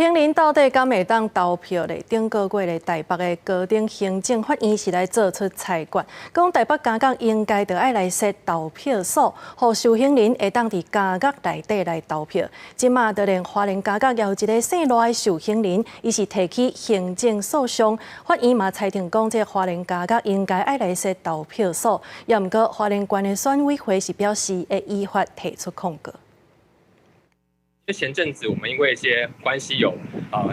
刑人到底敢會當投票咧？頂個月咧，台北的高等行政法院是來做出裁決，講台北監獄應該著愛來設投票所，予受刑人會當佇監獄內底來投票。這馬就連花蓮監獄也有一个姓賴的受刑人，伊是提起行政訴訟，法院嘛裁定講，這花蓮監獄應該愛來設投票所。也毋過花蓮縣的選委會是表示會依法提出抗告。就前陣子，我們因為一些關係有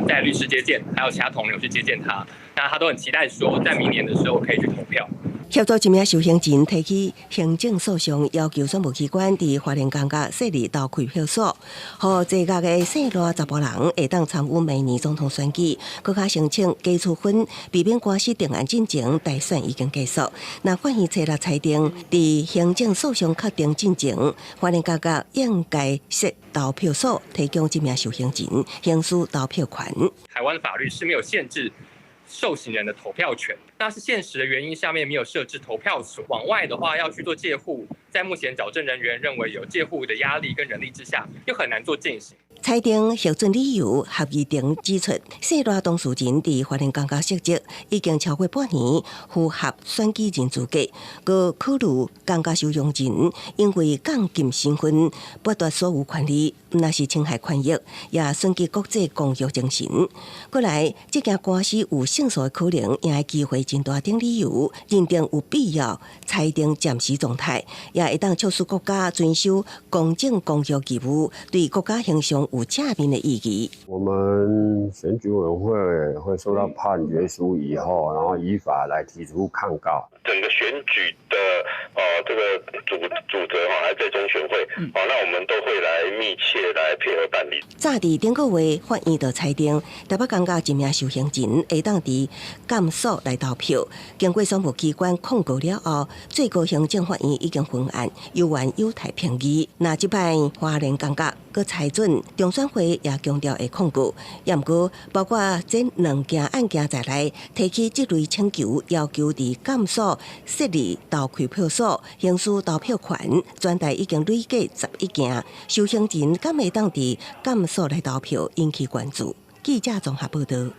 帶律師接見，還有其他同仁有去接見他，那他都很期待說，在明年的時候可以去投票。協助一名受刑人提起行政訴訟，要求選務機關佇花蓮監獄設立投開票所，予坐獄的姓賴查埔人會當參與明年總統選舉。閣較申請解處分，避免官司定案進前，大選已經結束。若法院初六裁定，佇行政訴訟確定進前，花蓮監獄應該設投票所，提供這名受刑人行使投票權。台灣法律是沒有限制受刑人的投票權，那是現實的原因下面沒有設置投票所。往外的話要去做戒護，在目前矯正人員認為有戒護的壓力跟人力之下，又很難做進行。裁定核准理由，合議庭指出，姓賴當事人佇花蓮監獄述職已經超過半年，符合選舉人資格。閣考慮監獄收容人因為監禁身份剝奪所有權利，毋但是侵害權益，也損及國際公約精神。過來，這件官司有勝訴的可能，贏的機會真大等理由，認定有必要裁定暫時狀態，也會當促使國家遵守公正公約義務，對國家形象有正面的意義。我們選舉委員會會收到判決書以後，然後依法來提出抗告。整個選舉的這個主責哈，還在中選會，哦，那我們都會來密切來配合辦理。早佇頂個月，法院就裁定，台北監獄一名受刑人會當佇監所來投票。經過選務機關控告了後，最高行政法院已經分案，猶原有待評議。若這擺花蓮監獄閣裁准，中選會也強調會抗告。也毋過，包括這兩件案件在內，提起這類請求，要求佇監所設立投開票所，行使投票權，全台已經累計11件，受刑人敢會當佇監所來投票，引起關注。記者綜合報道。